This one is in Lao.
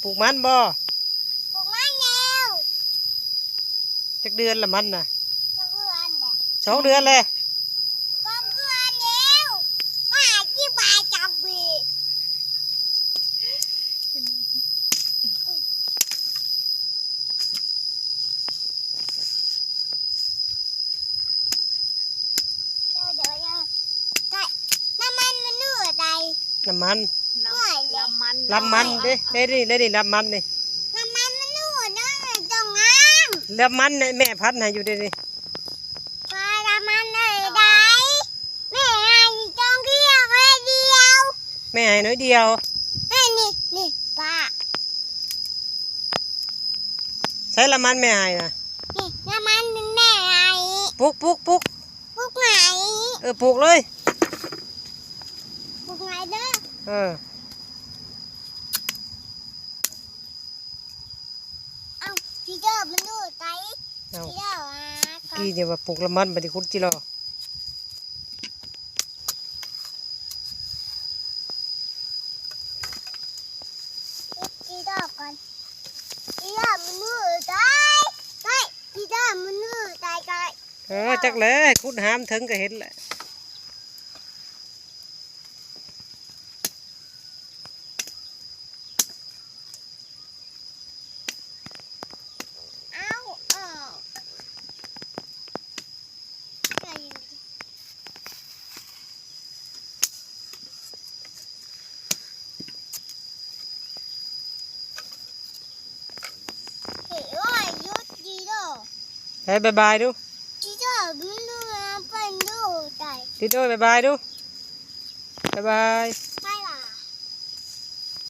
ປູກມັນບໍ່? ປູກມັນແລ້ວ. ຈັກເດືອນລະມັນນະ? ສອງເດືອນແລ້ວ. ສອງເດືອນແລ້ວ. ສອງເດືອນແລ້ວ. ມາອະທິບາຍກັບເວ ນ້ຳມັນມັນຢູ່ໃສ? ນ້ຳມັນ ນ້ຳມັນ ລຳມັນເດ້ ເດ້ນີ້ ເດ້ນີ້ ລຳມັນນີ້ ນ້ຳມັນມັນຢູ່ໃນຕົງນັ້ນ ລຳມັນນີ້ແມ່ພັດໃຫ້ຢູ່ເດ້ນີ້ ວ່າລຳມັນເລີຍໄດ໋ ແມ່ໃຫ້ຕົງດຽວ ໜ້ອຍດຽວ ແມ່ໃຫ້ໜ້ອຍດຽວ ໃຫ້ນີ້ ນີ້ ປ້າ. ໃສລະມັນແມ່ໃຫ້ນະ? ນີ້ລະມັນແມ່ໃຫ້. ປຸກ ປຸກ ປຸກ ປຸກໃຫ້. ເອີ ປຸກເລີຍ. ປຸກໃຫ້ເດີ. ເອີ. ເອົ້າ ຈີໂດມັນຢູ່ໃສ? ເອົ້າ ຈີໂດ ອ່າ ກີ້ນີ້ວ່າປູກລະມັນ ບາດນີ້ຂຸດຈີໂດ. ຈີໂດກ່ອນ ຈີໂດມັນຢູ່ໃສ? ໃສ ຈີໂດມັນຢູ່ໃສ? ເອີ ຈັກແຫຼະ ຂຸດຫາມເຖິງກໍເຫັນແຫຼະ. ເອົາອອກ ເຮີ້ຍ ຢຸດດີໂດ. ເອີ ບາຍບາຍດູ. ດີໂດ ມັນດູເປັນດູໄດ໋. ດີໂດ ບາຍບາຍດູ. ບາຍບາຍ.